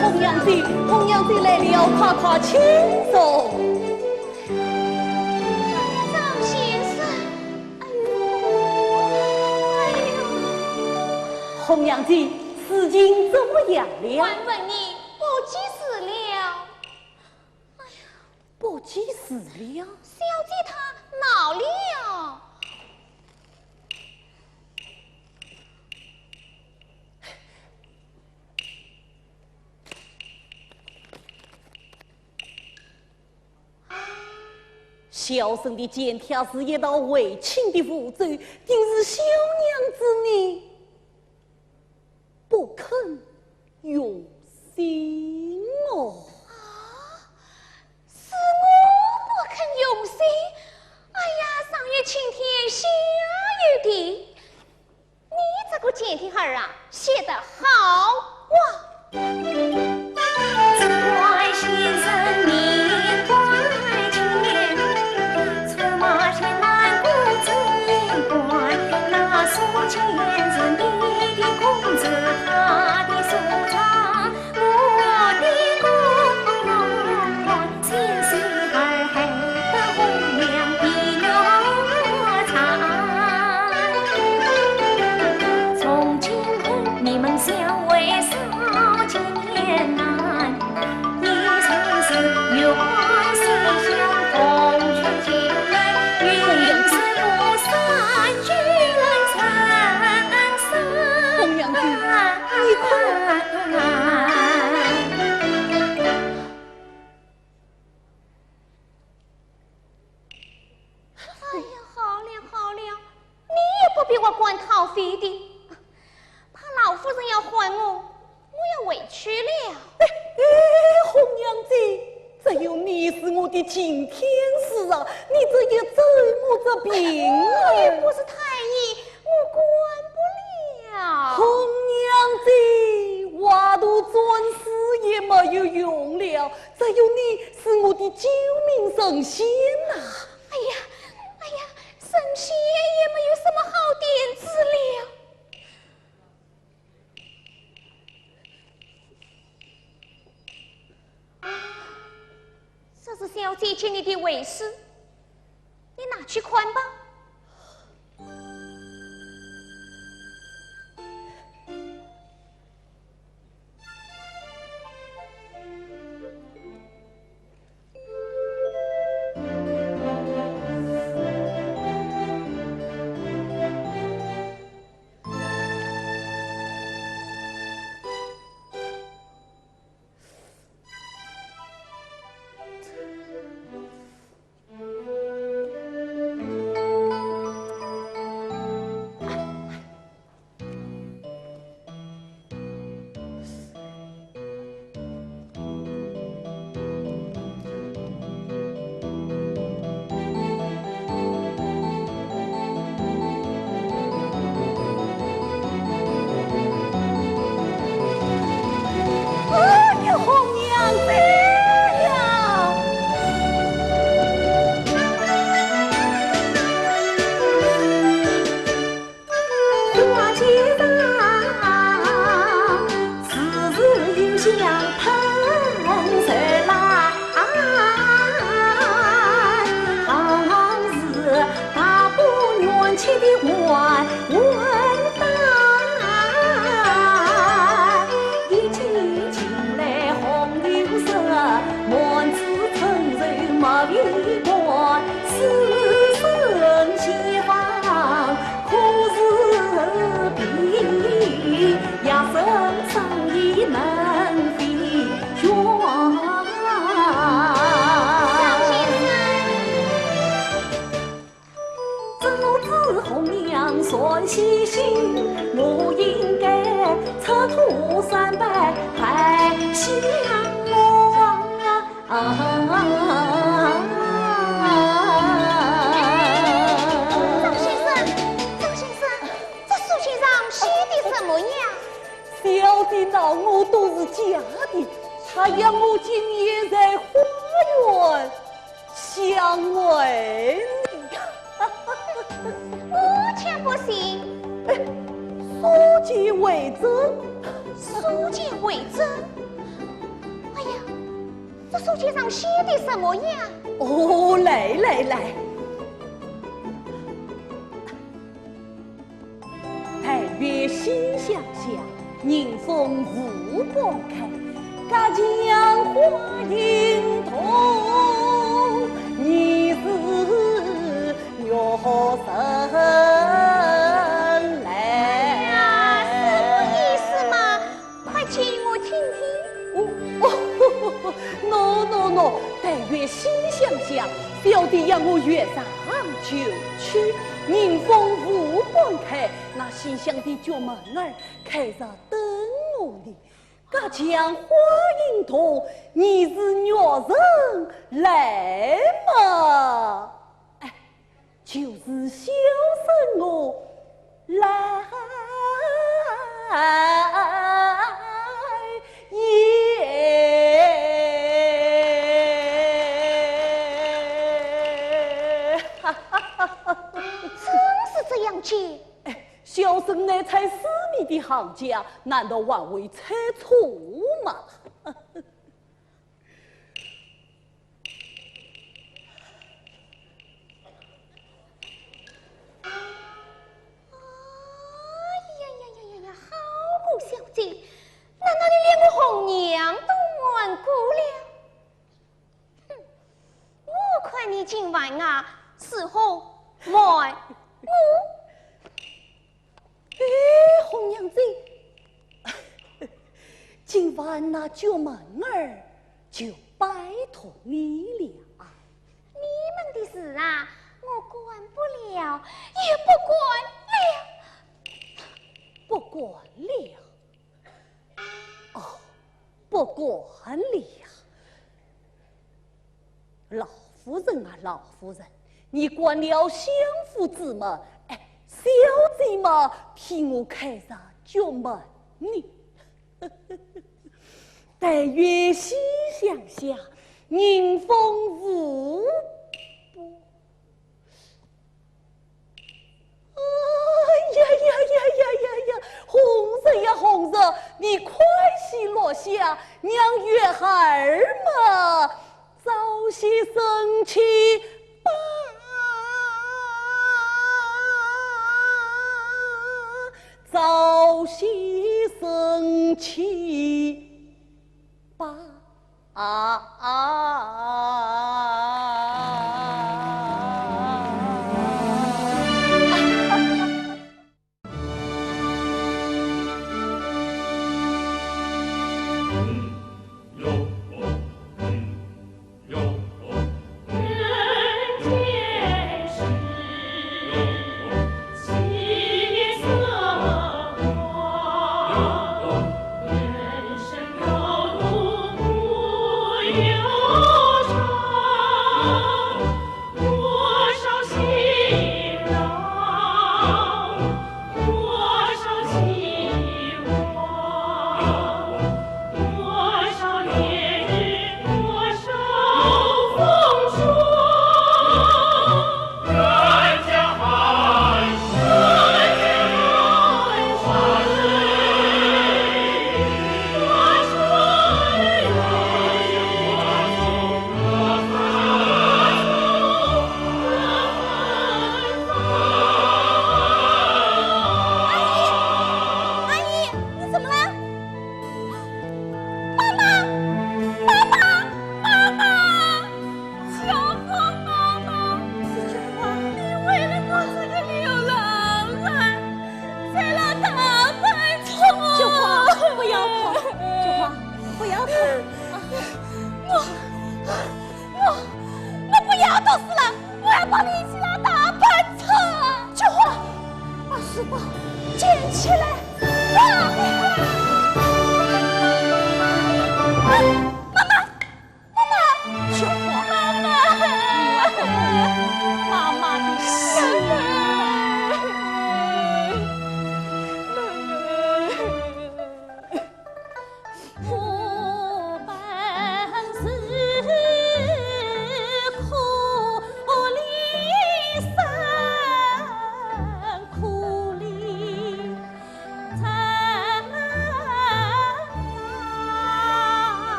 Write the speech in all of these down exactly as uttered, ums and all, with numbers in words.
红娘姐，红娘姐来了，快快请坐。张先生，哎呦，哎呦。红娘姐，事情怎么样了？还问你不及时了。哎呀，不及时了？小姐她恼了。 小生的前帖是一道回亲的符咒，定是小娘子你不肯用心哦。啊，是我不肯用心？哎呀，上有青天，下有地， 你这个前帖儿啊，写得好啊！红娘子，你看。 哎呀，好了好了，你也不必我管讨饭的，怕老夫人要唤我，我要回去了。哎，哎，红娘子，只有你是我的晴天使啊，你这一走，我这病啊。我也不是太医，我管不了。红娘子，话都转世也没有用了，只有你是我的救命神仙呐。 哎呀，哎呀，神仙也没有什么好点子了。这是小姐给你的回书，你拿去看吧。 哎呀，红娘子呀！ 张先生，张先生，这书信上写的什么呀？小姐恼我都是假的，她要我今夜在花园 相会。我却不信。哎，书见为证。书见为证？这书签上写的什么呀？哦，来来来，但愿心向下，迎风无半开，隔墙花影动，疑是月神来。哎呀，什么意思嘛？ 快讲我听听。哦，哦，no no no，但愿心向下，小弟要我越上就去，迎风无半开，那心向的角门儿开着等我哩。隔墙花影动，疑是月神来嘛。哎， 就是小生我来也。真是这样讲？哎，小生乃猜诗谜的行家，难道还会猜错吗？ 哎呀呀呀呀呀，好个小姐，难道你连我红娘都瞒过了？哼，我看你今晚啊，是否瞒我？哎，红娘子，今晚那角门儿就拜托你了。你们的事啊，我管不了，也不管了。不管了？哦，不管了。 老夫人啊，老夫人，你关了相府之门，哎，小姐嘛，替我开着角门呢。但愿心向下，迎风无波。 哎呀呀呀呀呀呀！红人呀，红人，你快些落下，让月儿嘛早些生气吧，早些生气。 吧。啊啊！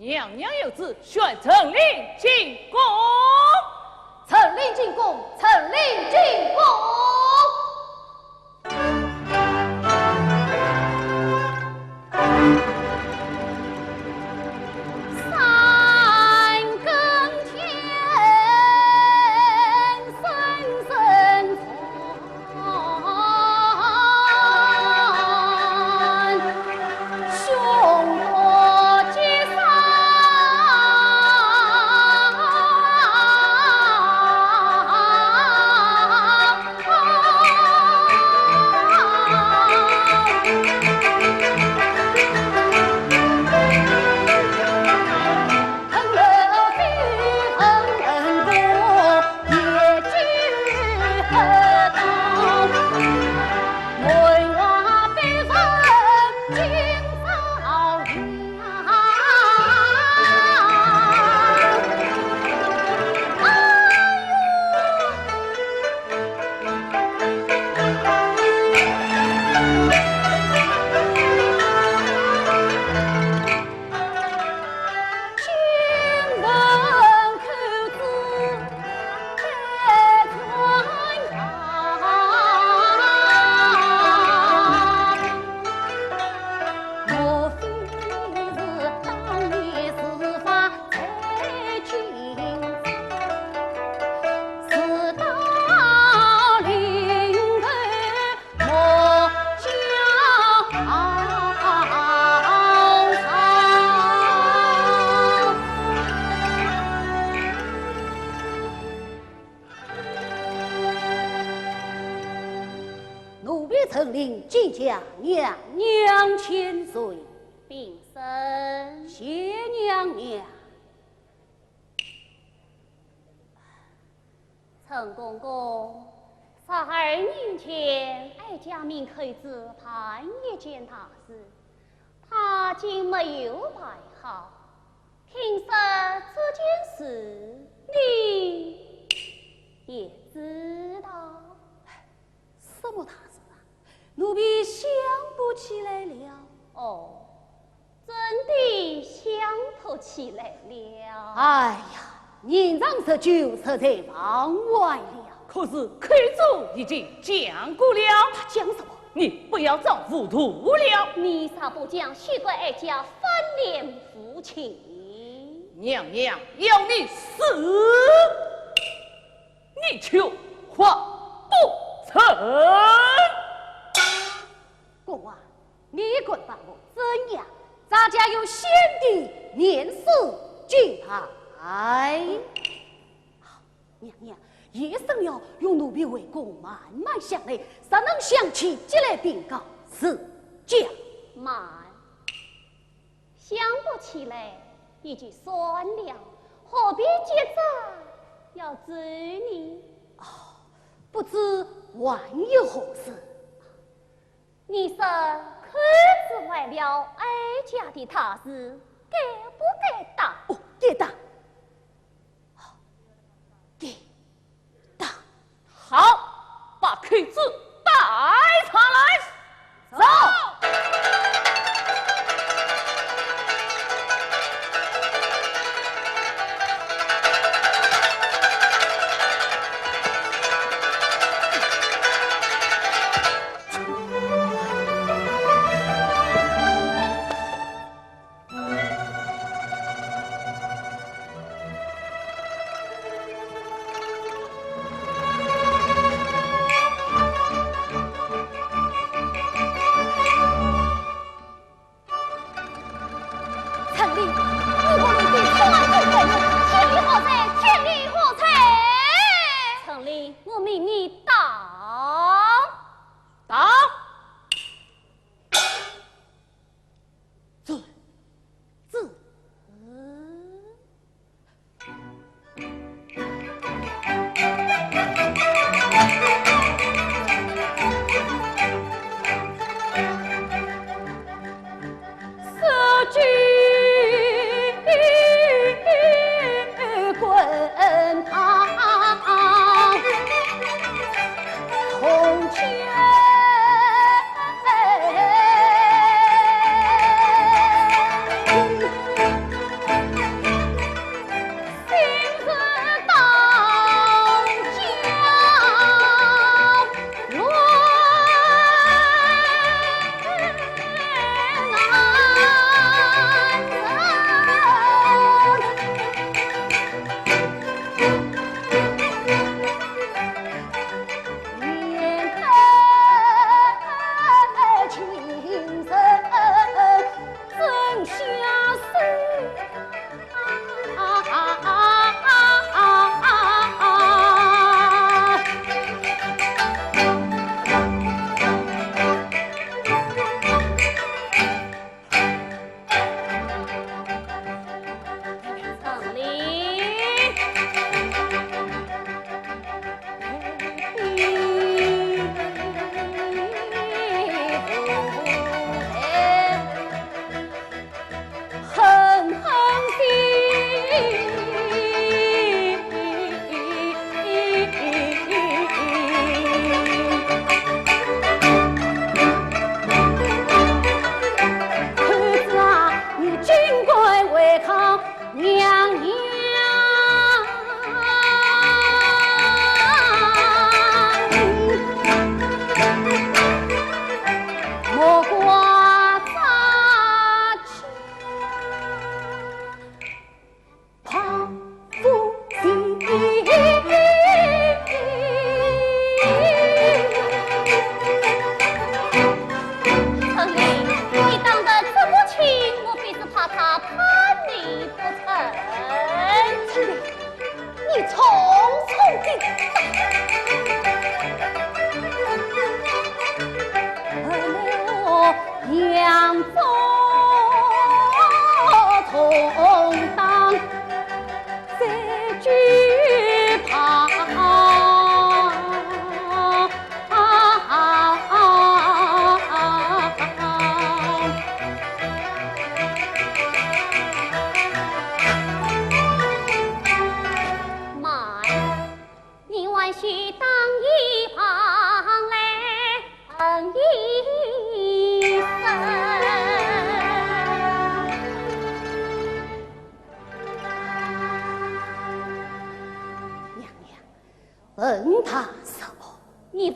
娘娘有旨，宣陈琳进宫。陈琳进宫，陈琳进宫。奴婢陈琳见驾，娘娘千岁。平身。谢娘娘。 陈公公，十二年前，哀家命寇珠办一件大事，她竟没有办好。听说这件事你也知道？什么大事啊？奴婢想不起来了。哦， 真的想不起来了。哎呀，年长日久，实在忘怀了。可是口子已经讲过了。他讲什么？你不要装糊涂了。你若不讲，休怪哀家翻脸无情。娘娘要你死，你却活不成。郭槐，你敢把我怎样？咱家有先帝年世交代。 娘娘，夜深了，容奴婢回宫慢慢想来，若能想起，即来禀告。是，讲。慢，想不起来也就算了，何必急着要走呢？哦，不知还有何事？ 你说口子坏了哀家的大事，该不该打？哦，该打。该打。好，把口子带上来。走。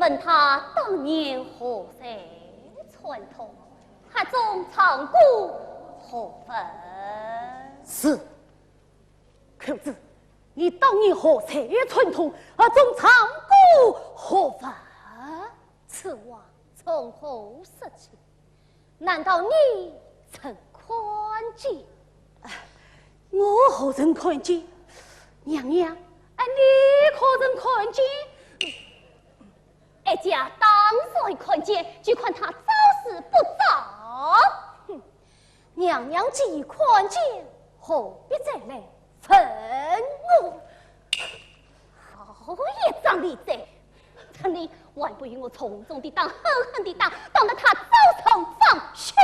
问他当年何在串通，盒中藏过何物？是。寇珠，你当年何在串通，盒中藏过何物？此话从何说起？难道你曾看见？哎，我何曾看见？娘娘，哎，你可曾看见？哀家当然看见，只看他招是不招。哼，娘娘既已看见，何必再来问我？好一张利嘴！陈琳，还不与我重重地打，狠狠地打，打得他招上房去！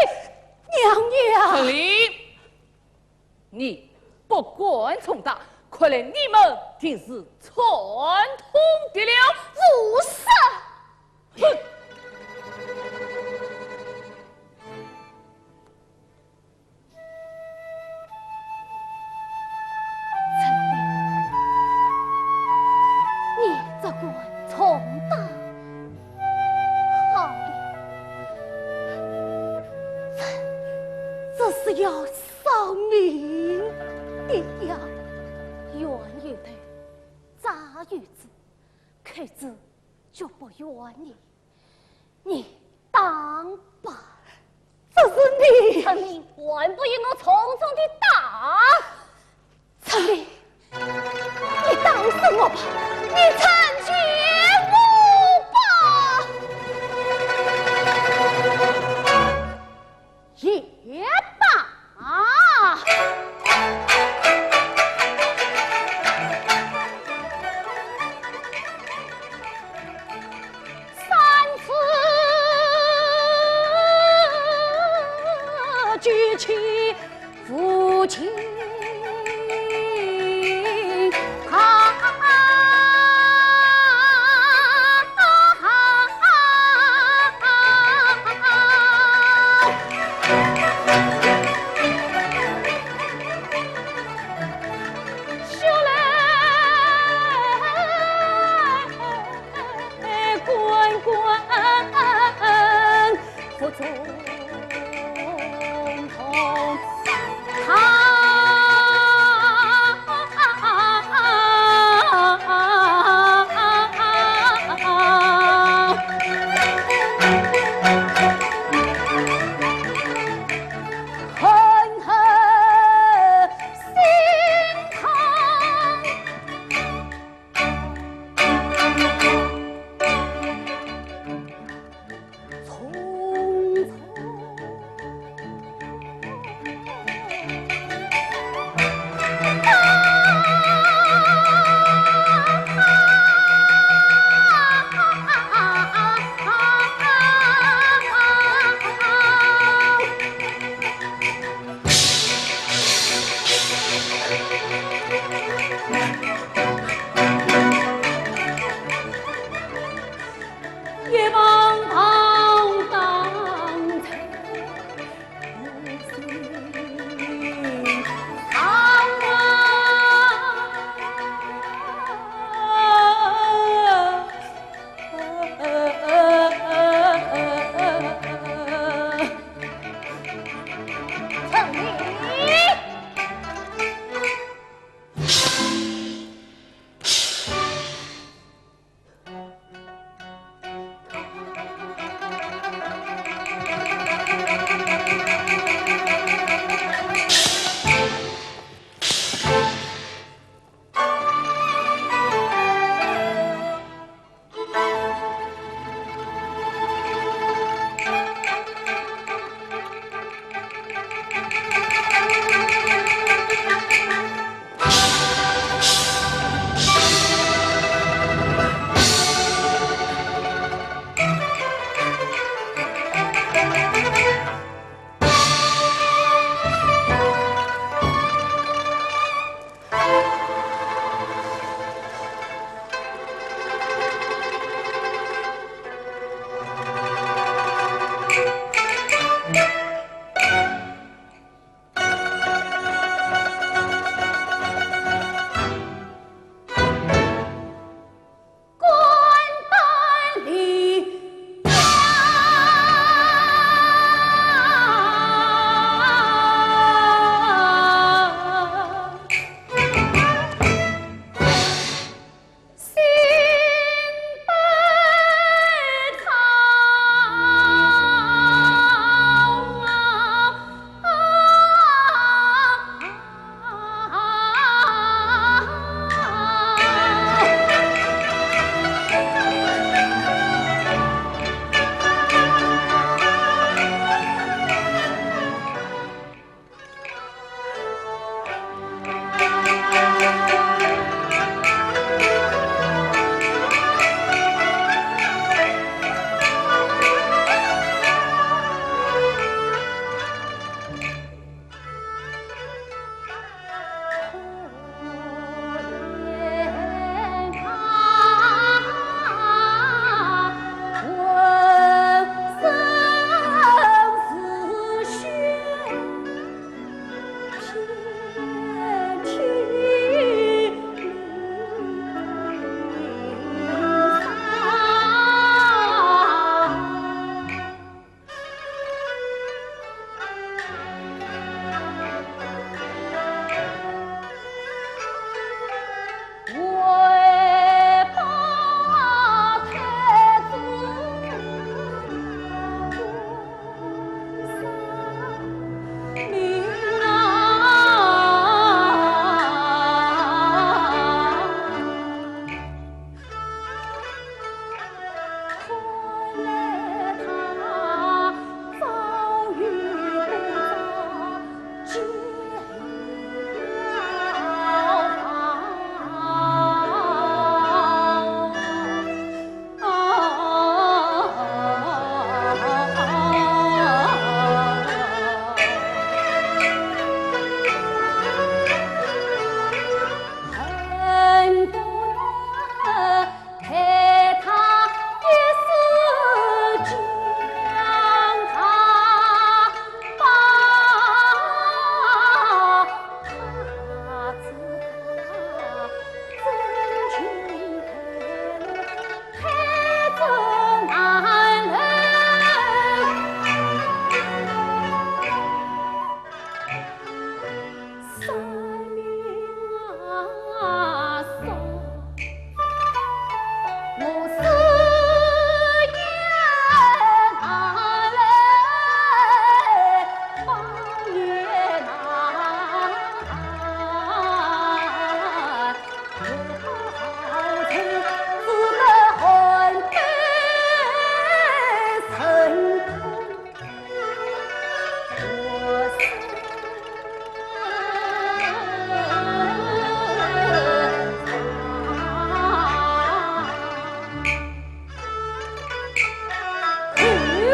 娘娘！陈琳，你不敢重打，看来你们定是串通的了。如此！哼！ 陈琳，你只管重打。好了，这是要丧命的呀。冤有头，债有主，寇珠绝不怨你。 你打吧。这是你！陈琳，还不与我重重地打！陈琳，你打死我吧，你成全我吧！也罢。 三次举起父亲。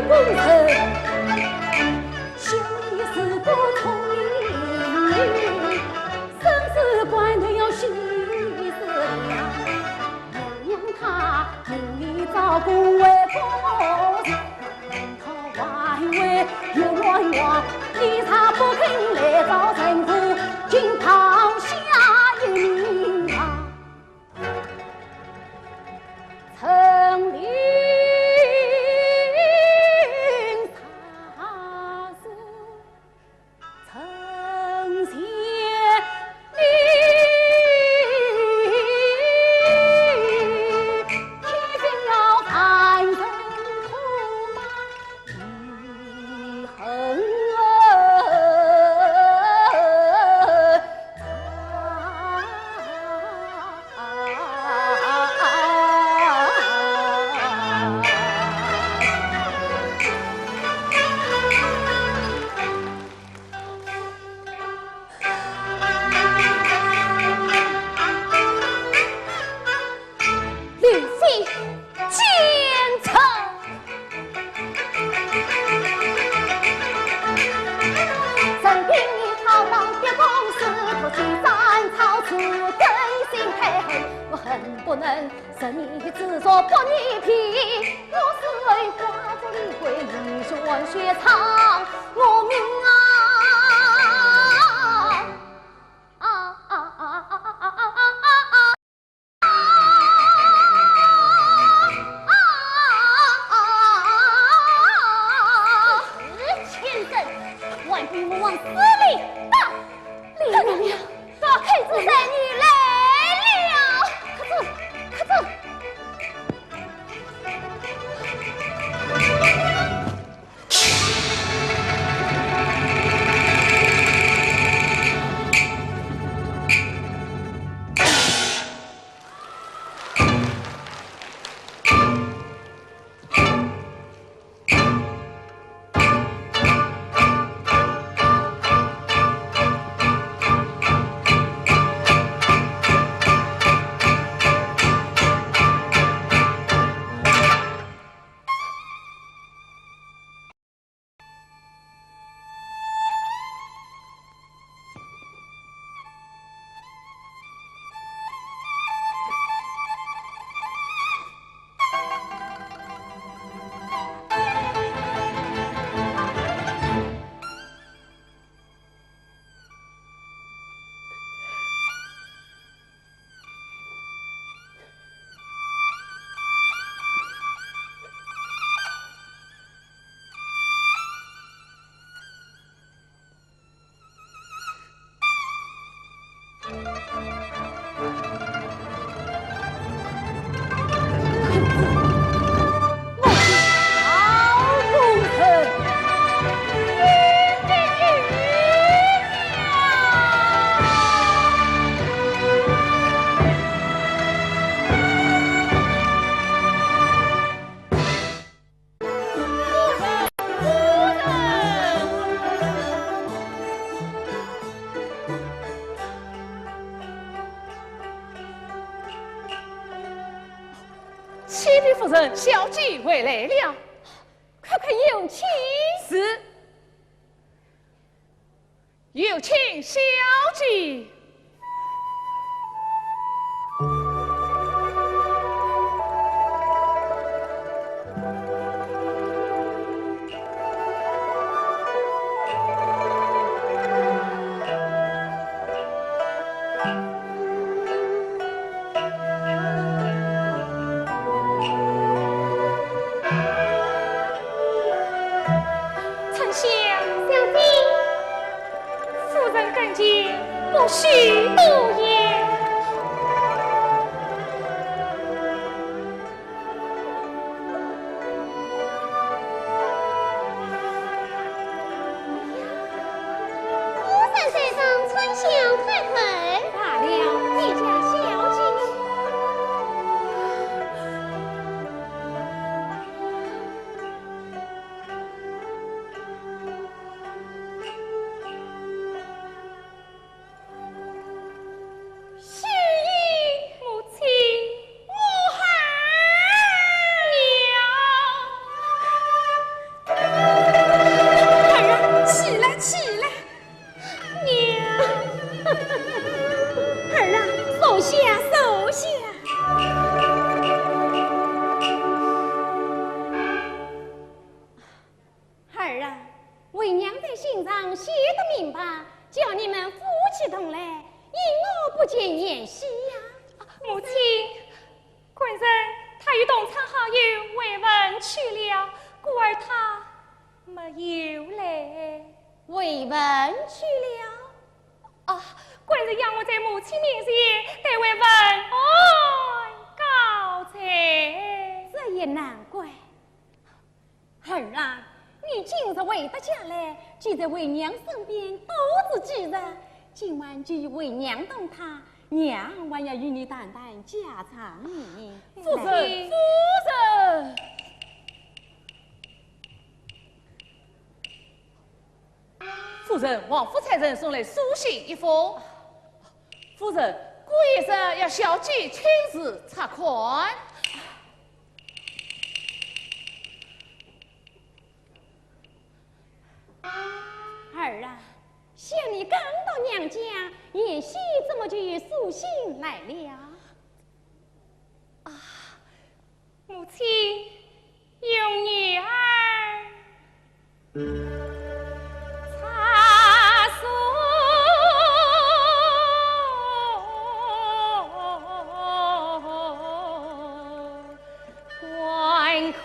功臣，小女是个聪明人，生死关头要死死了，娘娘她命你招供回宫去，她还会又乱话，你若不肯来招陈府，请刀下一命啊！ 陈令察是陈贤明，偏偏要犯人痛骂。 刘妃见驾。 是，先生，还不与我往死里打！李娘娘，太子三女来了！快走，快走！ 启禀夫人，小姐回来了。快快有请。是。 有请小姐。 春香。小姐。夫人跟前不许多言。 夫人在上，春香开口。罢了，你家小姐。 夫信上写得明白，叫你们夫妻同来，因何不见贤婿呀？母亲，官人他与同窗好友慰问去了，故而他没有来。慰问去了？啊，官人要我在母亲面前代为问安告罪。这也难怪。 儿啊，你今日回到家来，就在为娘身边多住几日。今晚就与为娘同榻，娘还要与你谈谈家常呢。夫人，夫人。夫人，王府差人送来书信一封。夫人，过一日要小姐亲自查看。 儿啊，想你刚到娘家，贤婿怎么就有书信来了？啊，母亲，容女儿查书观看。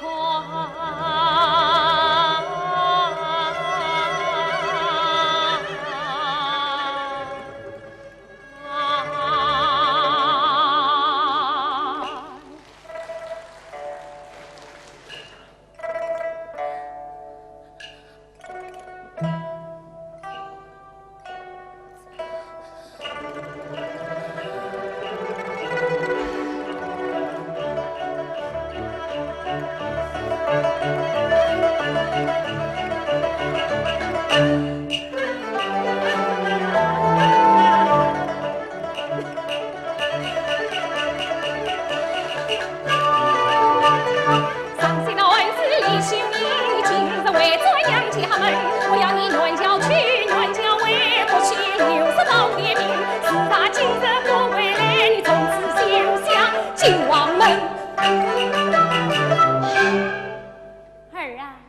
儿啊，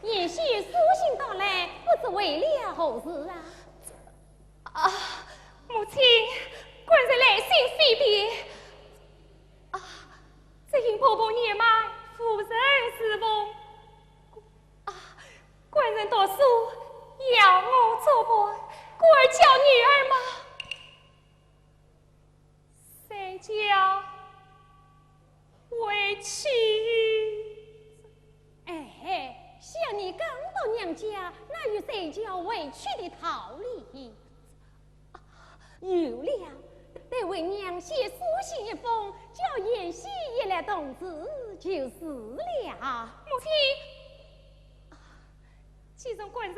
贤婿书信到来，不知为了何事啊？ 啊，母亲，官人来信非别。啊，只因婆婆年迈，无人侍奉。啊，官人读书，要我作伴，故而叫女儿嘛。 随轿回去。哎，想你刚到娘家，哪有随轿回去的道理？有了，待为娘写书信一封，叫贤婿也来同住就是了。母亲， 既然官人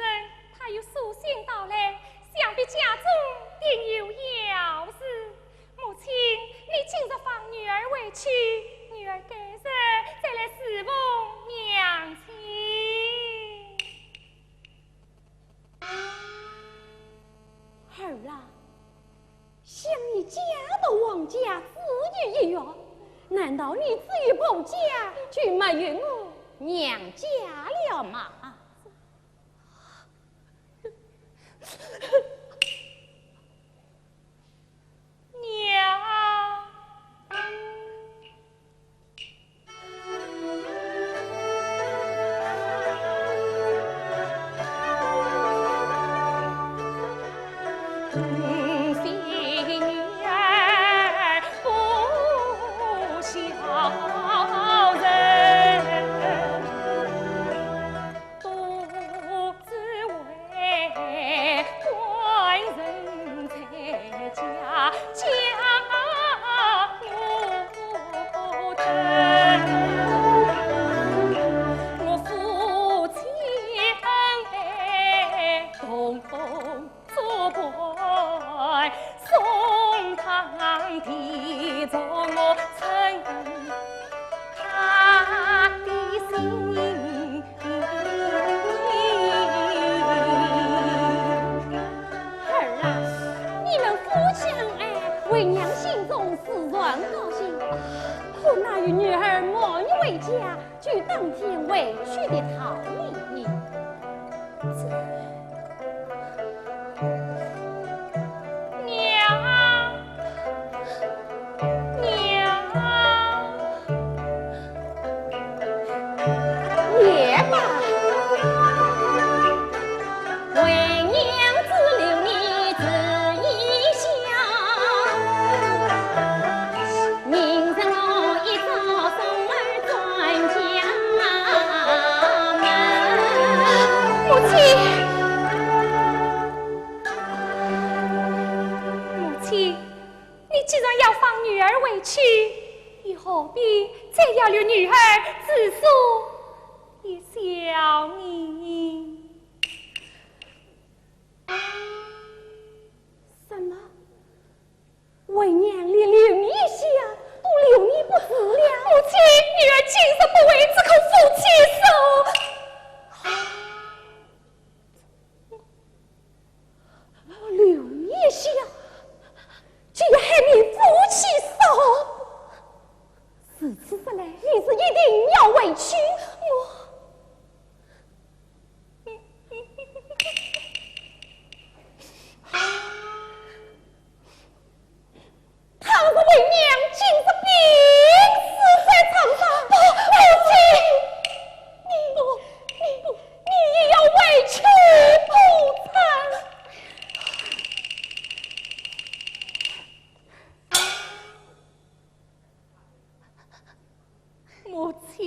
他有书信到来，想必家中定有要事。母亲，你今日放女儿回去，女儿改日再来侍奉娘亲。儿啊， 想你嫁到王家只有一月，难道你只有婆家就没有我娘家了吗？娘。儿啊，你们夫妻恩爱，为娘心中自然高兴，可哪有女儿满月回家就当天回去的道理？你。什么？为娘连留你一宵都留你不住了？母亲，女儿今生不悔，只可夫妻寿。 留你一宵，就要害你夫妻寿。如此说来，你是一定要回去。我……倘若为娘今日病死在床上，不，母亲，你，你，你也要回去不成？母亲。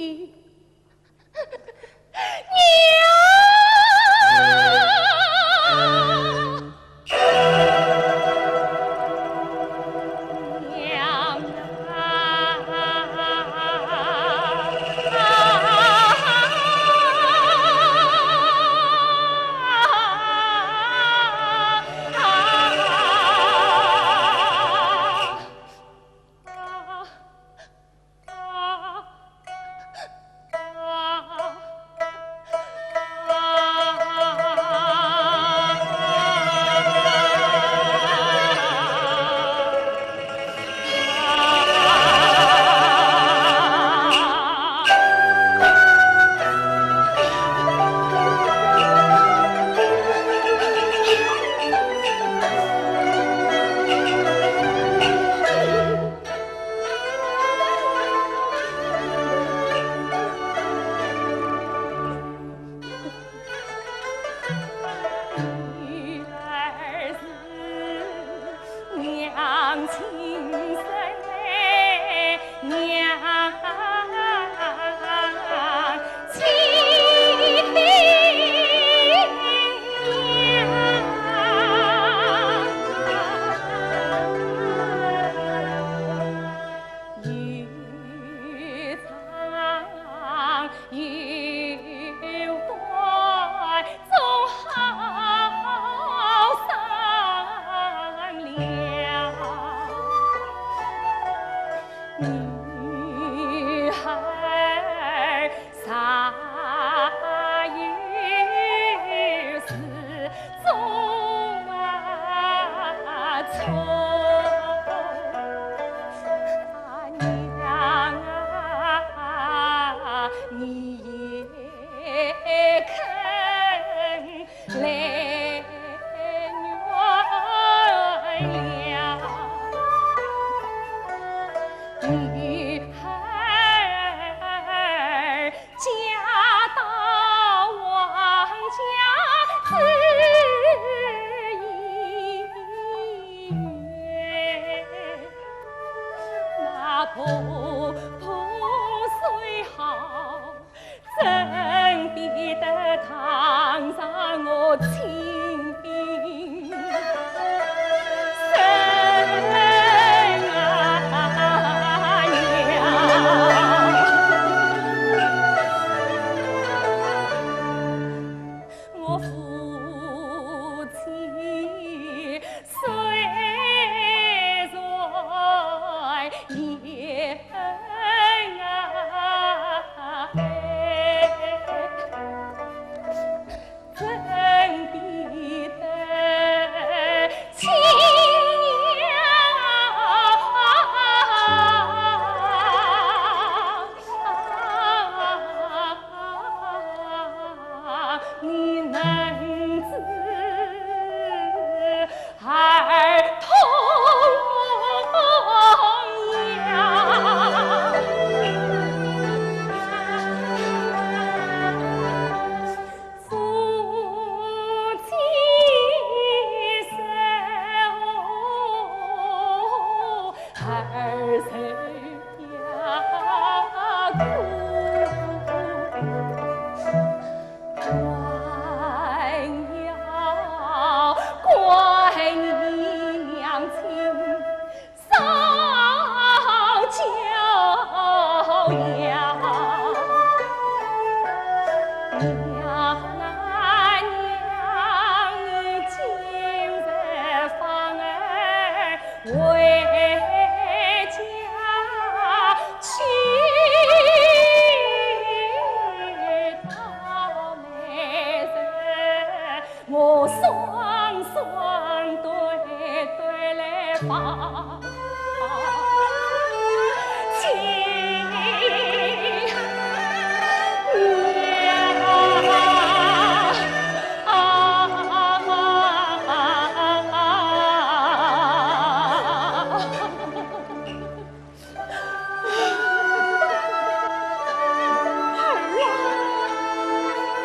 儿啊，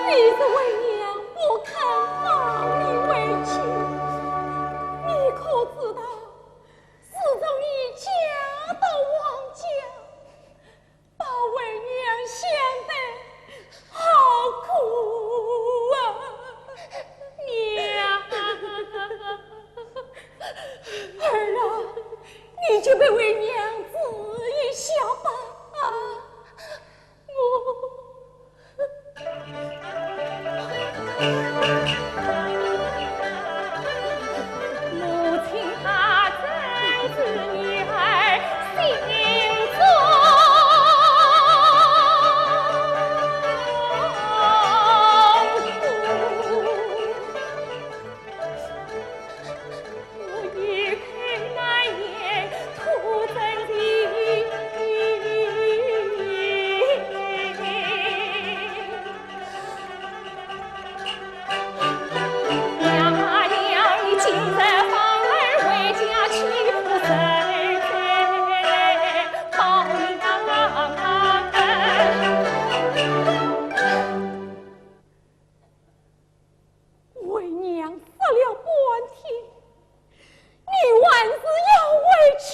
你是为娘不肯放你回去，你可知道，自从你嫁到王家，把为娘想得好苦啊！娘，儿啊，你就陪为娘住一下吧。啊，我 母亲她在这女儿心中苦。我一口难言吐真情。 为娘说了半天，你还是要回去？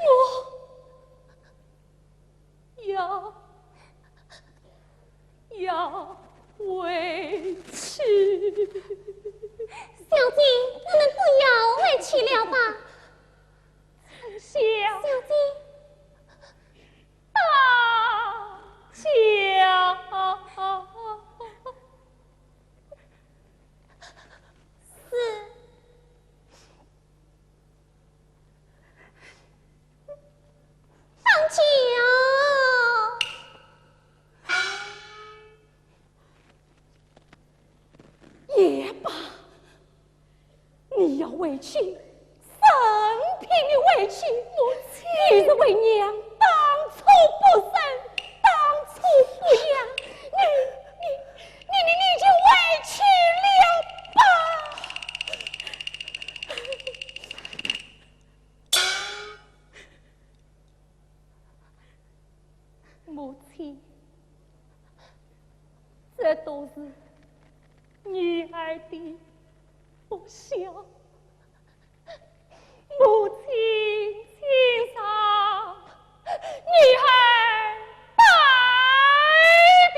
我要，要回去。小姐，我们不要回去了吧？春香。小姐。大家。是。 当家。也罢，你要回去，任凭你回去。母亲。你是为娘当初不仁，当初不养，你，你，你，你，你就回去了吧。 母亲，这都是女儿的不孝。母亲请上，女儿拜别。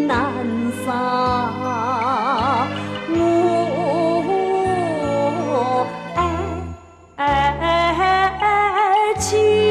难上我爱情。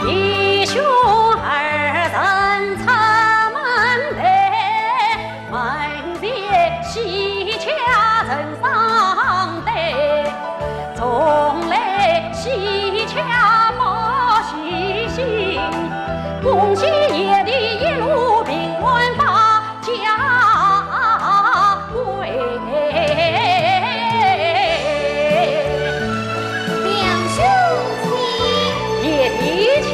弟兄二人出门来，门前喜鹊成双对，送来喜鹊报喜信，恭喜爷弟一路平安到家归。两兄弟，爷弟请。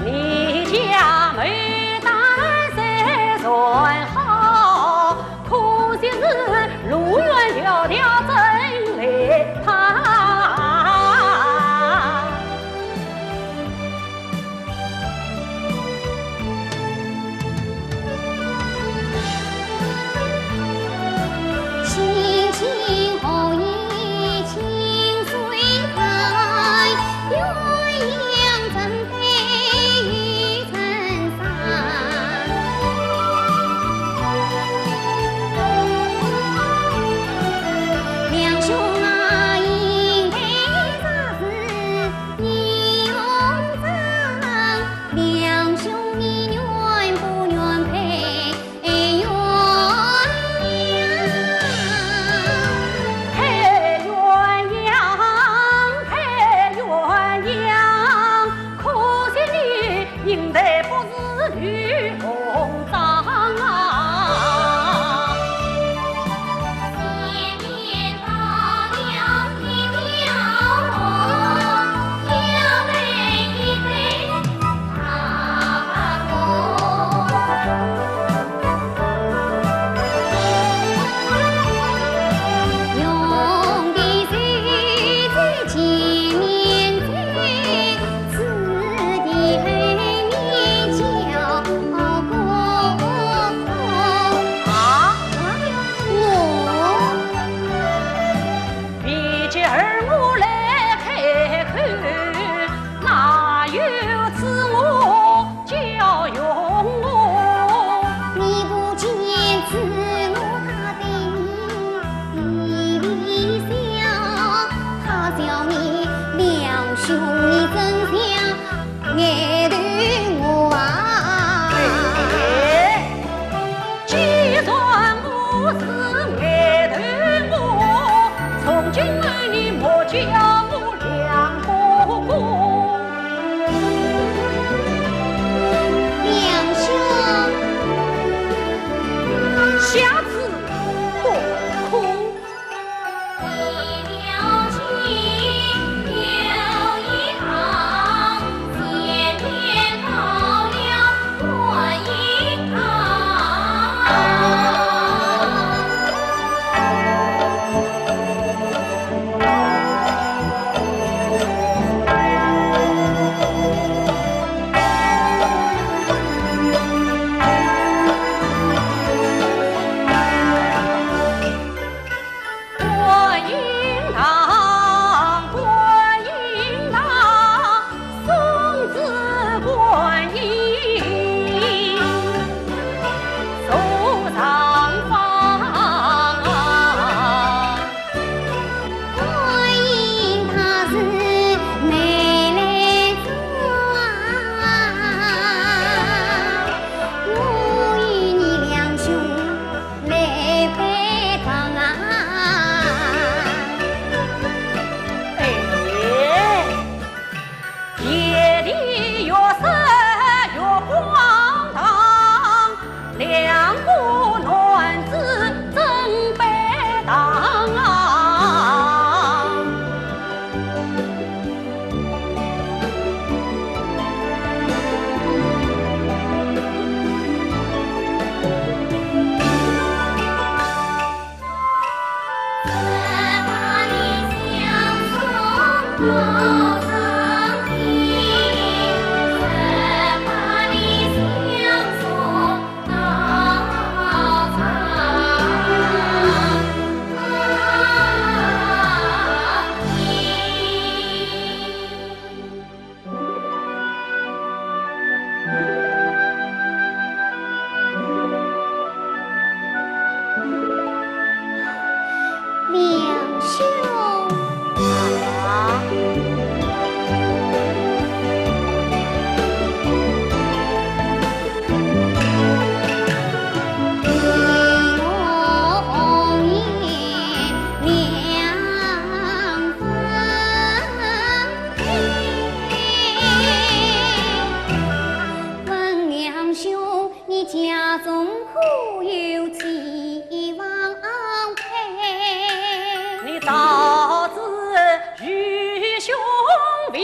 你家牡丹虽然好，可惜是路远迢迢真来盼。 啊？我？ 哎，既然我是外头我，从今后你莫叫我梁伯公。梁兄。下次不空。梁兄。啊。 问梁兄，你家中可有继房配？你早知愚兄未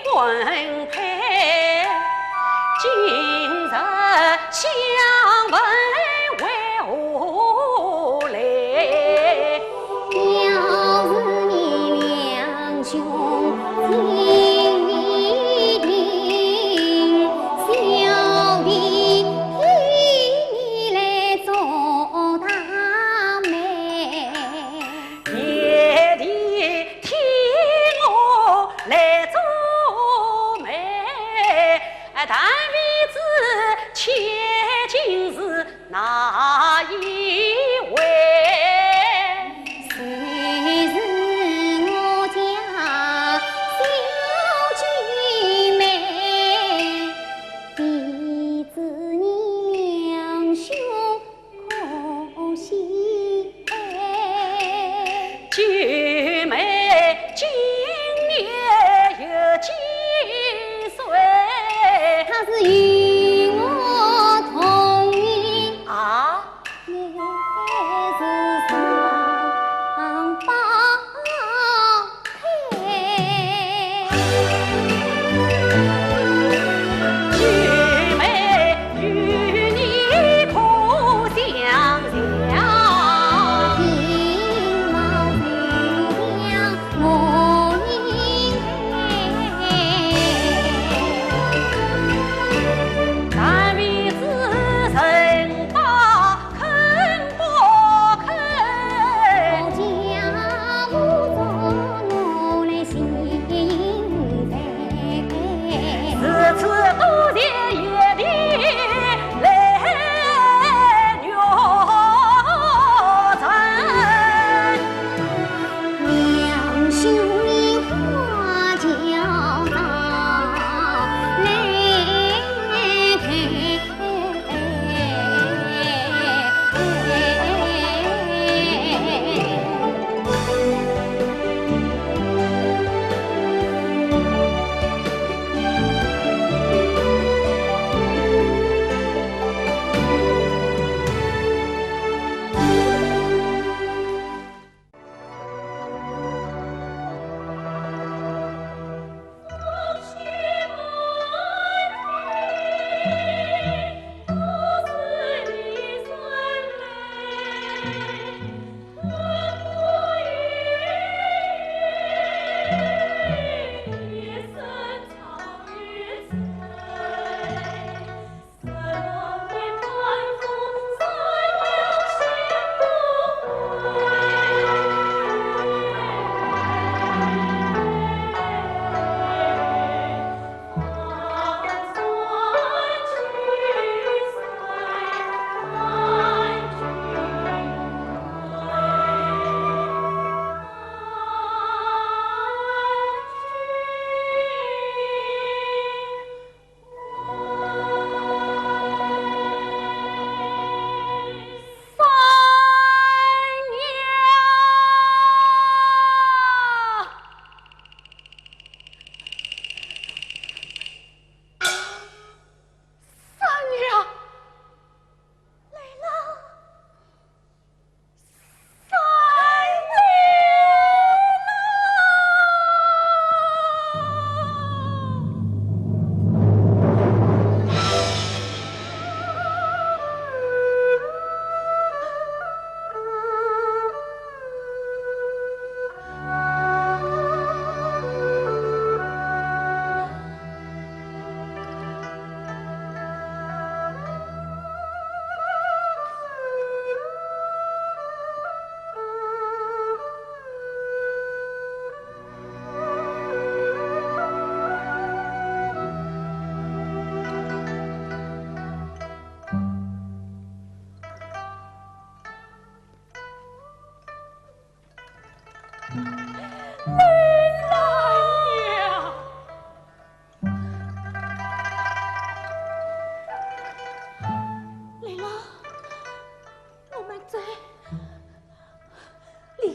婚配，今日相问为何来？ 要是你梁兄情意定，小弟替你来做大媒。爹爹替我来做媒，哎，但为知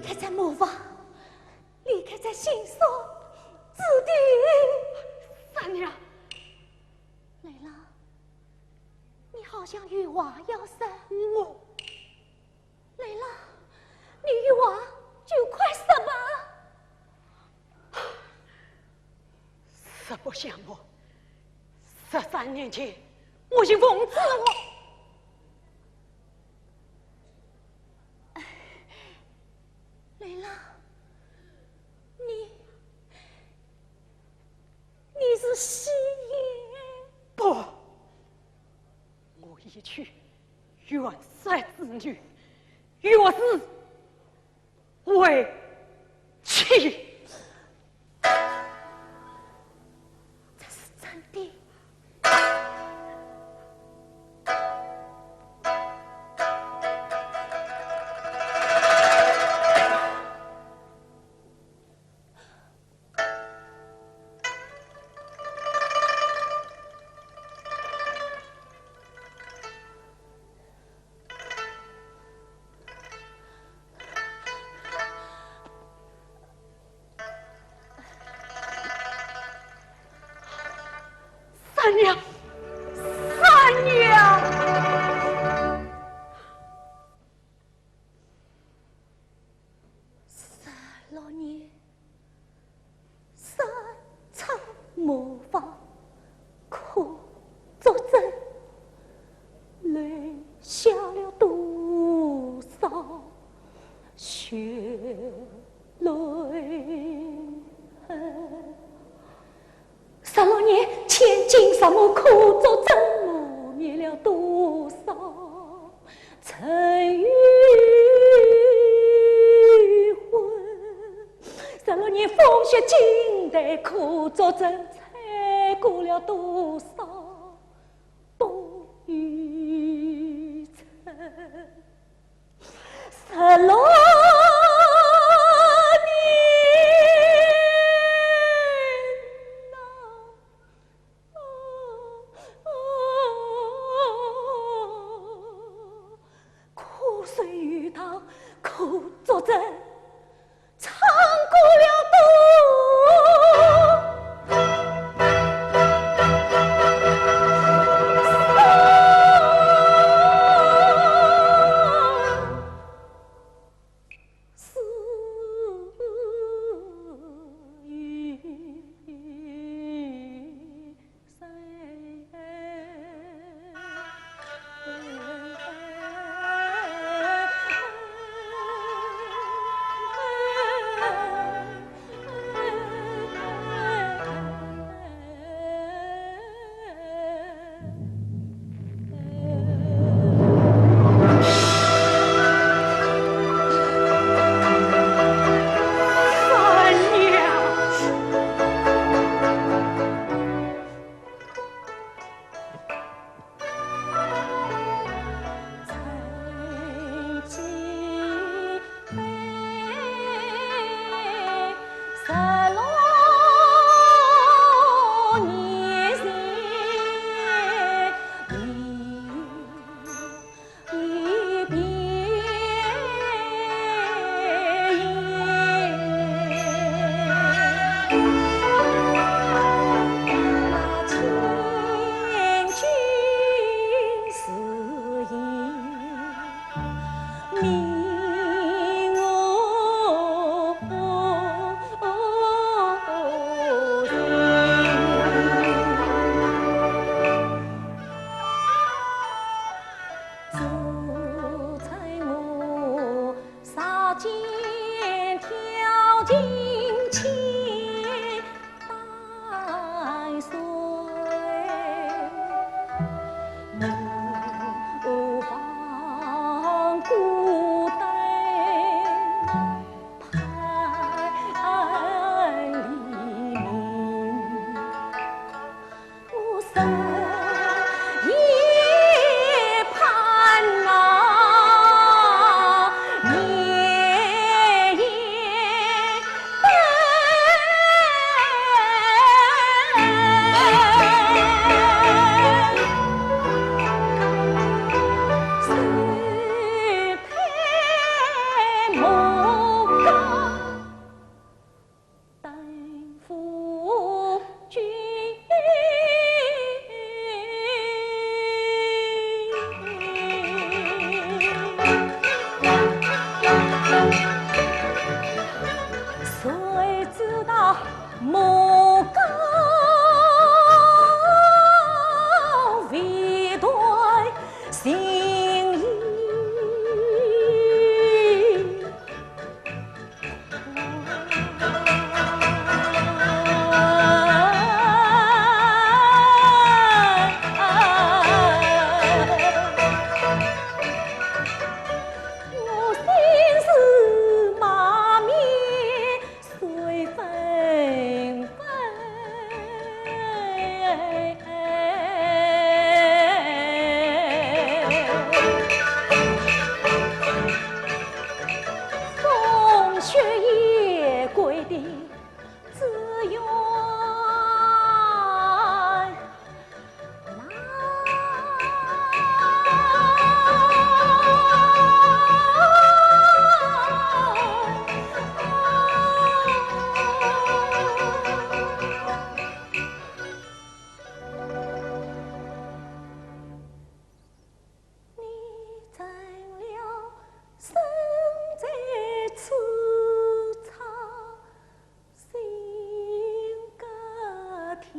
开在磨坊，离开在心酸之地。三娘，来了，你好像有话要说。我，来了，你有话就快说吧。实不相瞒，十三年前我与凤姊我……来了，你，你是戏言？不，我已娶袁氏之女，袁氏为妻。这是真的。 三娘，三娘！ 十六年，三朝模仿，可作证，留下了多少血泪痕？ 十六年前，金石模可作证，磨灭了多少尘与灰。十六年风雪金台可作证，吹过了多少冬与春。 十六年呐，苦水鱼塘可作证， 穿过了冬。谁知道牧歌未断情意。 我心事满面谁纷飞？风雪夜归的 只愿那你成了身在此场 心隔天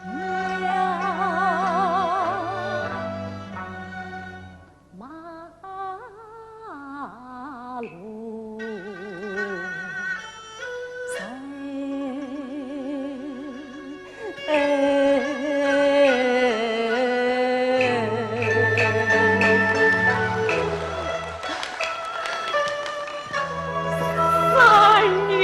涯。马路上。 三娘。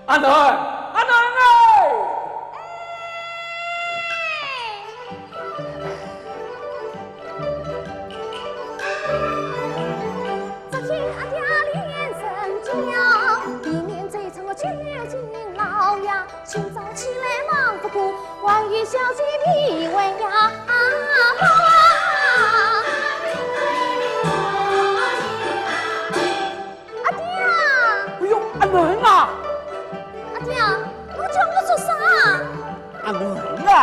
阿囡，阿囡哎！ 只见阿爹脸生焦，一面追着我究竟老呀，清早起来忙不过，还有小姐未还呀。阿爹啊！哎呦，阿囡啊！阿爹啊，侬叫我做啥？ 阿囡啊，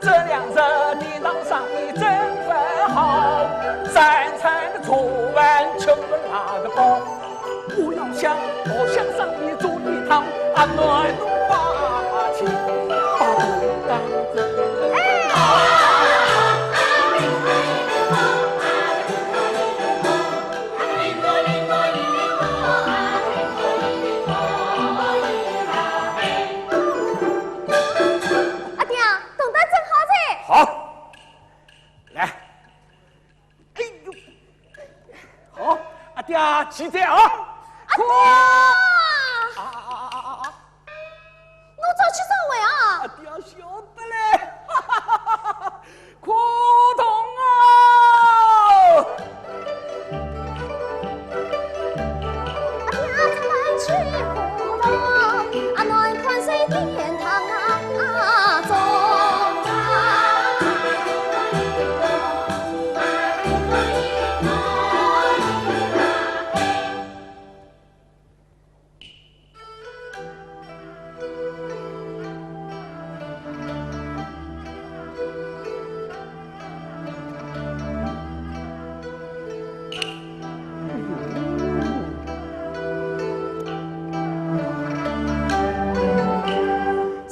这两日你当生意真不好，三餐的茶饭吃不哪个饱。我要想，我想生意做一趟，阿囡侬把情把当真。哎。 阿爹，动得真好噻！好，来，哎呦，好，阿爹，起来啊！阿爹！啊啊啊啊啊！侬早去早回啊！阿爹晓得嘞，哈哈哈哈哈！ 苦痛啊！阿爹出门去苦痛，阿囡看谁点糖啊种啊。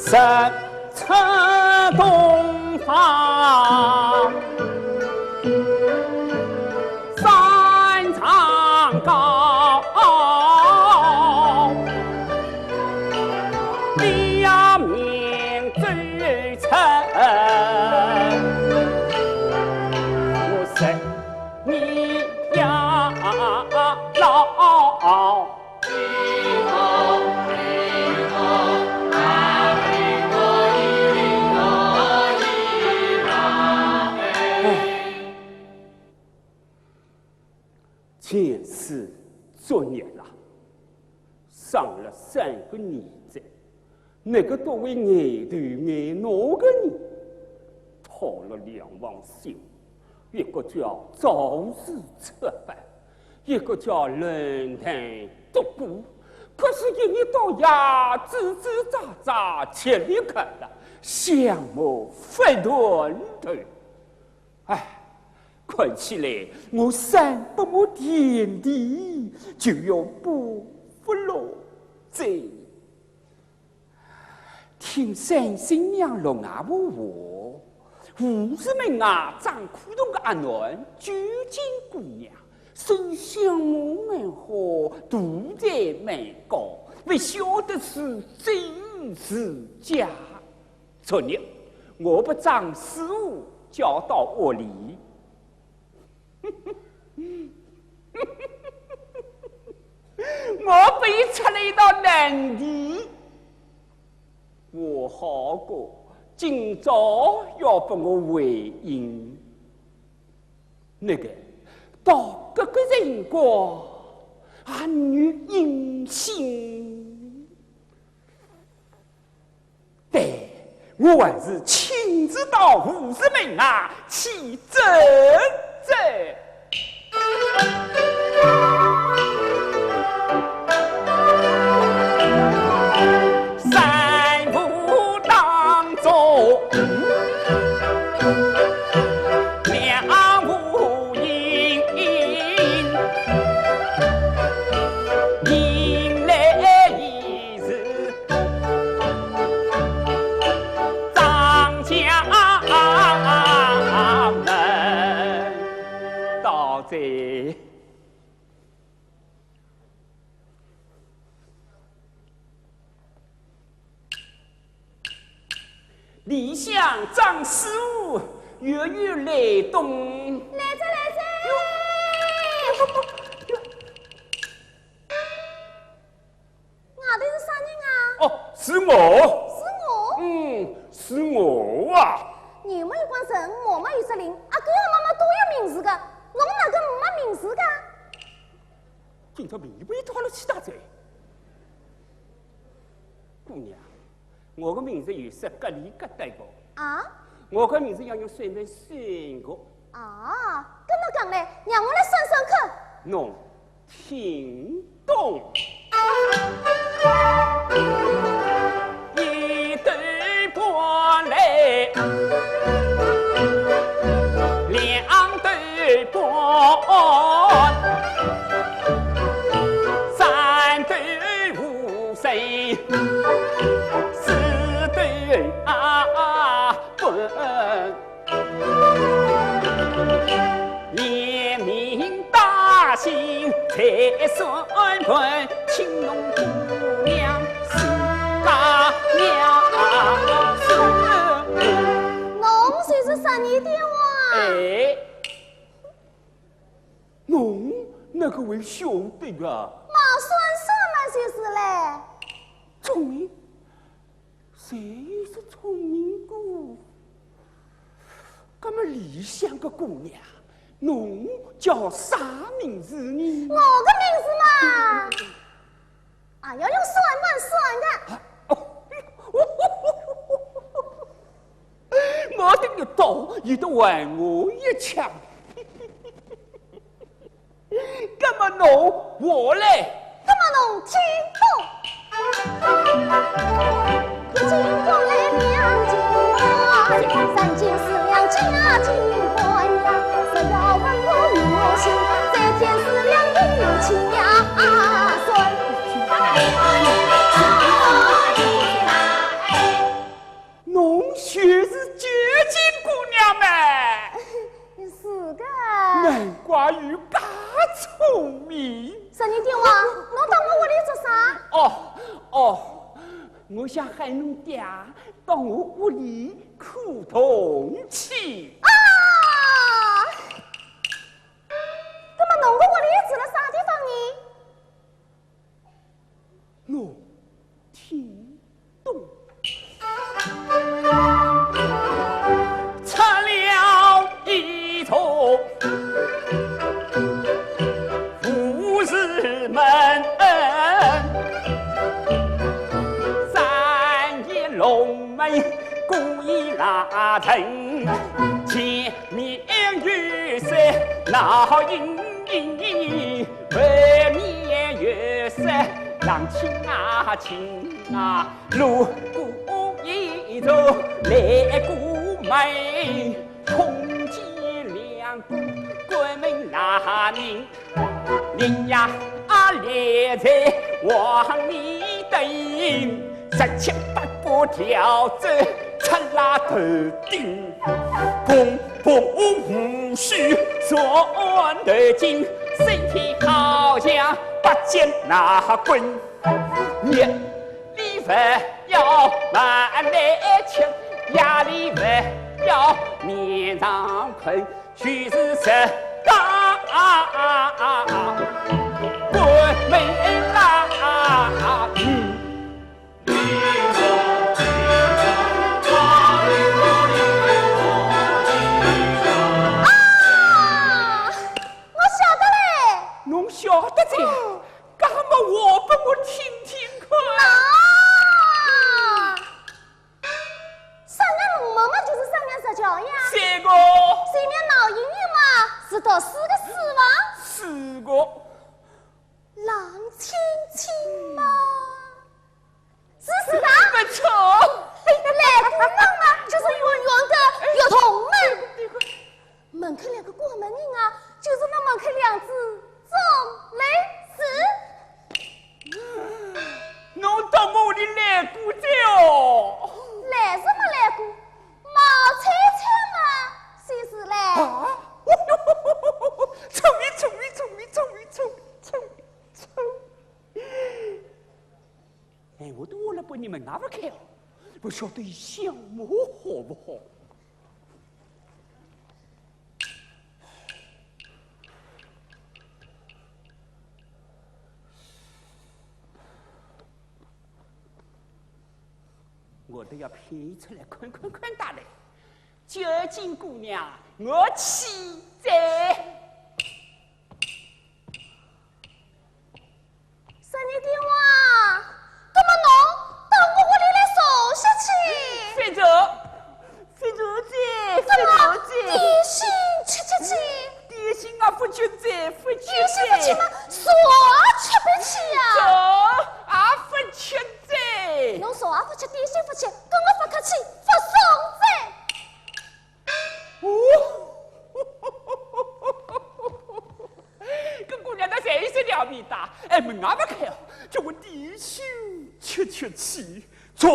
日出东方，山上高，黎明照出我十二呀老。念书作孽了，生了三个儿子，那个都为眼头眼脑的人，讨了两房小，一个叫朝思暮想，一个叫冷淡独孤，可是一日到夜叽叽喳喳，吃力看了，想么不断头。 唉，看起来我三百亩田地就要不不落哉。听三新娘陆阿婆话，吴世民啊，张苦同个阿囡，九斤姑娘，生相貌蛮好，途才蛮高，不晓得是真是假。 昨日我把张师傅叫到屋里，我被出了一道难题。我好过，今朝要拨我回应。那个，到搿个辰光，还有音信。 对，我还是亲自到吴世民那去问问。三步当中，两步一，迎来一日 张家门。到哉。里向张师傅，月月来东。来哉，来哉。哟，哟，哟。 外头是啥人啊？哦，是我。是我？嗯，是我啊。人么有光神，马么有只灵，阿哥阿妈么都有名字个，侬哪个没名字个？今朝面皮一脱了去打嘴。姑娘，我个名字有啥个里个带过？啊？我个名字要用算盘算过。 啊，搿么讲嘞，让我来算算看。侬听懂。一对半来，两对半，三对五岁，四对啊半。 连名带姓在算盘，请侬姑娘自家娘子。侬就是十二点哇？哎，侬哪个会晓得个？嘛算算嘛就是嘞。聪明， 谁是聪明个？搿么里向个姑娘，侬叫啥名字呢？我个名字嘛，啊，要用算盘算个。啊，哦，我等于到，伊都还我一枪。 搿么侬话嘞？搿么侬听懂。一斤五两两斤半，三斤四两价斤半呀，十二文五五斤，三斤四两一斤呀，算。侬就是九斤姑娘嘛？ 是个。难怪有介聪明。十二点哇，侬到我屋里做啥？哦，哦，我想喊侬爹到我屋里看铜去。啊！搿么侬个屋里住了啥地方呢？ 侬听懂。拆了一座那人前面有山闹盈盈，后面有山浪清啊清啊，路过一座来过门，空见两个关门那人 人呀，啊，立在往里等，十七八个条子出拉头顶，砰砰无须算得尽，身体好像八斤那棍，夜里不要慢来吃，夜里不要面上困。 就是这个关门啦。啊，我晓得嘞。侬晓得哉？嗯。搿么话拨我听听看。喏。 啥人弄门嘛，就是啥人实桥呀。三个。前面闹盈盈嘛，是读书个书伐？四个。冷清清嘛，是书场。勿错。来过门嘛，就是圆圆个圆筒门。 门口两个过门人啊，就是那门口两只钟楼子。侬到我屋里来过哉哦？来是没来过，毛菜菜嘛，算是嘞。啊？聪明，聪明，聪明，聪明，聪明，聪明，聪明。哎，我都我了，拨你们拿勿开哦，勿晓得伊想我好勿好？ 我都要骗伊出来看看看大嘞。究竟姑娘，我去哉。 十二点哇，搿么侬到我屋里来坐下去。覅走，覅走哉，覅走哉。点心吃吃去。点心啊，勿吃哉，勿吃哉。点心勿吃嘛，茶啊吃勿起呀。茶啊，勿吃哉。侬茶啊勿吃，点心勿吃，跟我勿客气，勿送哉。 哦，搿姑娘倒侪有些了面搭，哎，门也勿开哦，叫我点心吃吃去，茶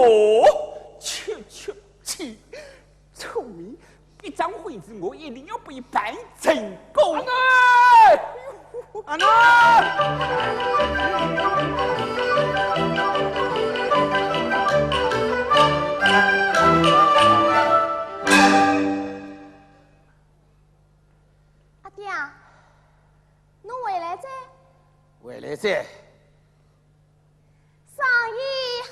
吃吃去，聪明，一桩婚事我一定要拨伊办成功。阿囡，阿囡。 阿爹啊，侬回来哉？回来哉。生意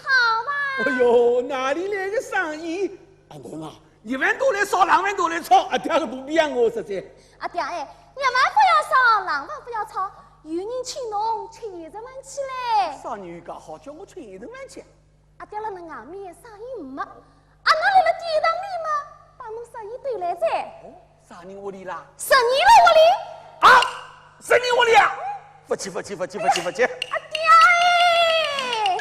好伐？哎哟，哪里来个生意？阿囡啊，一饭都来烧，两饭都来炒，阿爹个肚皮养我实在。阿爹哎，一饭勿要烧，两饭勿要炒，有人请侬吃宴席饭去嘞。啥人有介好叫我吃宴席饭去？ 阿爹辣侬外面生意没，阿囡辣辣店堂里嘛，帮侬生意对来哉。哦，啥人屋里啦？十二辣屋里。啊，十二屋里啊？勿去，勿去，勿去，勿去，勿去。阿爹哎，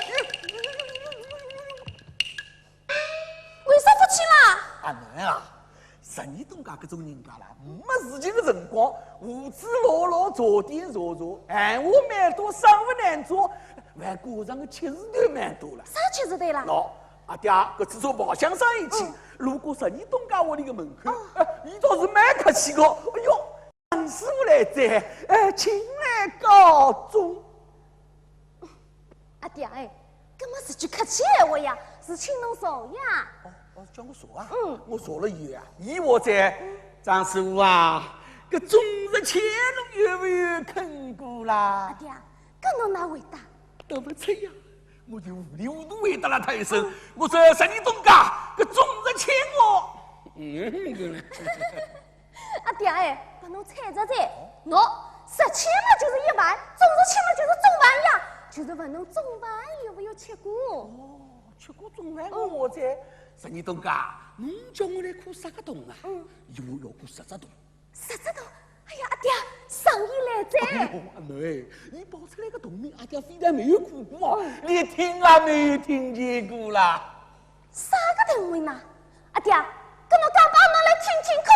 为啥勿去啦？阿囡啊， 十二东家搿种人家啦，没事情个辰光，胡子老老，坐定坐坐，闲话蛮多，生活难做，还过上个吃字头蛮多了。啥吃字头啦？喏，阿爹，搿次做包厢生意去，嗯。路过十二东家屋里个门口，哦。哎，伊倒是蛮客气个。哎哟，张师傅来哉，哎，请来告终。 阿爹哎，搿么是句客气闲话呀，是请侬坐呀。哦，哦，叫我坐啊？嗯。我坐了以后啊，伊话哉，张师傅啊，搿钟值千侬有没有看过啦？阿爹，搿侬哪回答？答勿出呀，我就糊里糊涂回答了他一声，嗯。我说十二东家，搿钟值千哦。嗯，对了。 阿爹哎，拨侬猜着哉，喏，十千嘛就是一万，钟值千嘛就是中饭呀，就是问侬中饭有没有吃过？哦，吃过中饭我话哉，十二东家，侬叫我来看啥个洞啊？嗯。伊问我要看十只洞。十只洞？哎呀，阿爹，生意来哉！哎哟，阿囡，伊报出来个洞名，阿爹非但没有看过，哦。连听也没有听见过啦。啥个洞名呐？阿爹，搿侬讲拨阿囡来听听看。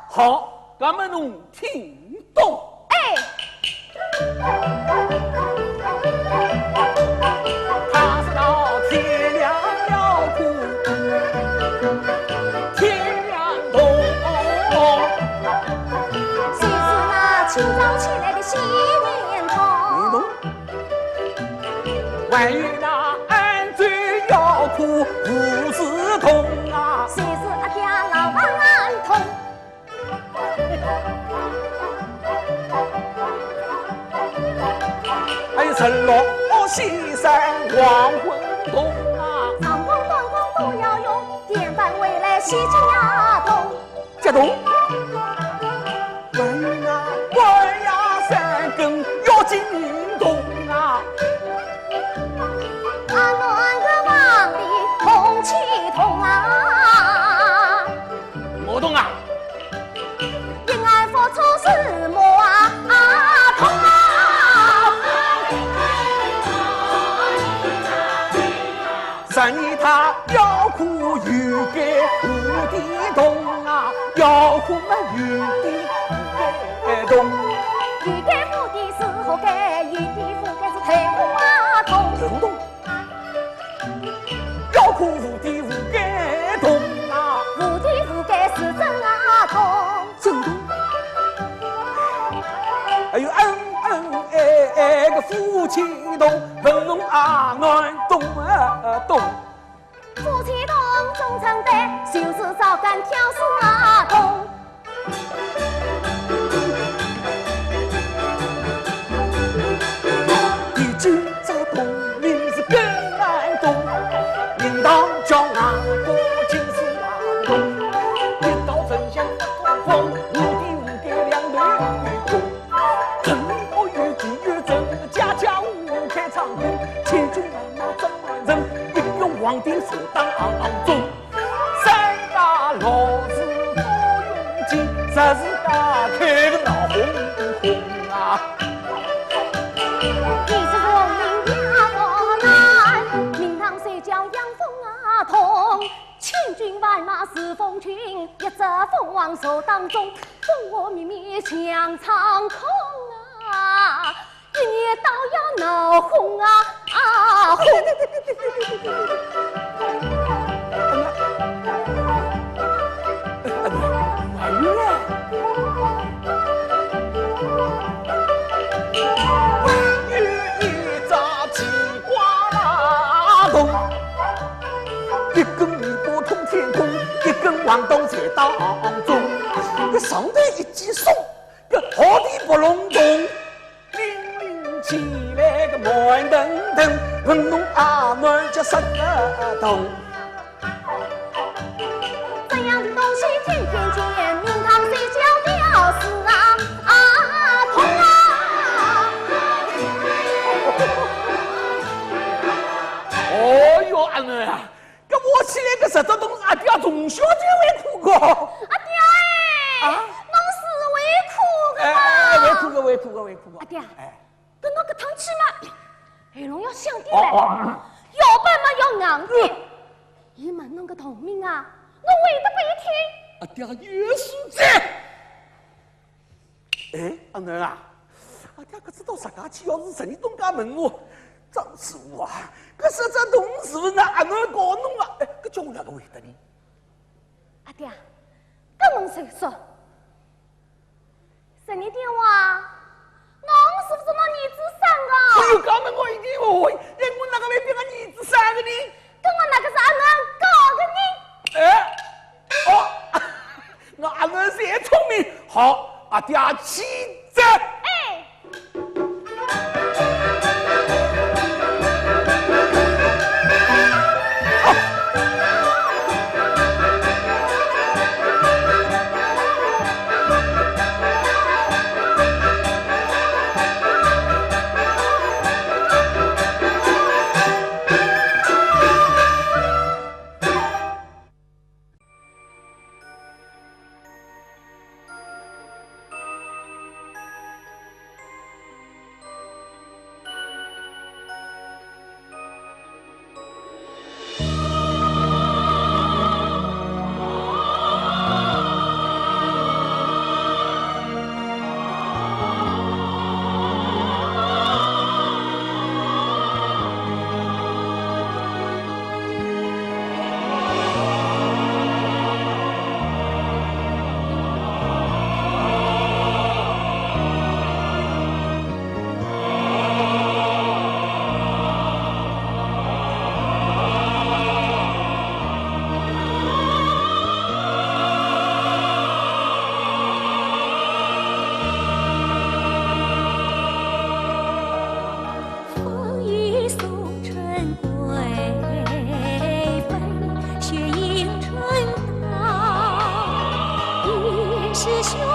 好，搿么侬听懂。哎。 他是到天亮了哭，天亮痛。谁知那清早起来的洗面桶。还有那安州要哭胡子痛啊。谁知阿爹老板安痛。 还有日落西山黄昏洞啊。长工短工都要用，点半回来洗脚桶。脚桶。关呀关呀三更要进洞啊。阿囡个房里空气通啊。 我懂啊。一眼发出是么啊，啊，痛啊！十二他要哭有个无底洞啊，要哭嘛有个无底洞。有个无底是何个？有个无个是头啊痛。头痛。 要哭无底无个洞啊。无底无个是真啊痛。真痛。还有恩恩爱爱个夫妻洞，问侬阿囡懂啊懂。夫妻洞总成对，就是照干挑事啊痛。 已经找通，明是更难懂。明堂叫外公，今是外公。一到丞相不通风，无地无界两头有空。城里有地有城，家家户户开仓库，千军万马怎么人？一个皇帝坐当中。 三家老字不用记，十四家开个闹哄哄啊。第四个名呀不难，明堂睡觉养蜂啊筒，千军万马是蜂群，一只蜂王手当中，蜂窝密密像仓空啊。 一年到夜闹哄啊，啊哄。还有嘞。还有一只奇怪啦洞，一根尾巴通天空，一根横刀在当中，搿上头一记松，搿下头勿隆咚。 拎拎起来个慢腾腾，问侬阿囡叫啥个洞？这样的东西天天见，明堂睡觉吊死啊，啊痛啊！哦哟，阿囡啊， 搿么起来搿十只洞是阿爹从小就会看个。阿爹哎，啊？侬是会看个吗？哎，哎，哎，会看个，会看个，会看个。阿爹，哎。搿侬搿趟去嘛，喉咙要响点嘞，哦，哦。腰板嘛要硬点。嗯。伊问侬个洞名啊，侬回答拨伊听。阿爹有数哉。 哎，阿囡啊，阿爹搿次到石家去，要是十二东家问我，张师傅啊，搿十只洞是勿是阿囡教侬啊？哎，搿叫我哪能回答呢？阿爹，搿侬先说。十二点哇，侬是勿是拿儿子生个？哎哟，搿么我一定勿会，哎，我哪个会变个儿子生个呢？搿我哪个是阿囡教个呢？哎，哦， 我阿囡侪聪明，好，阿爹去哉。哎。师兄。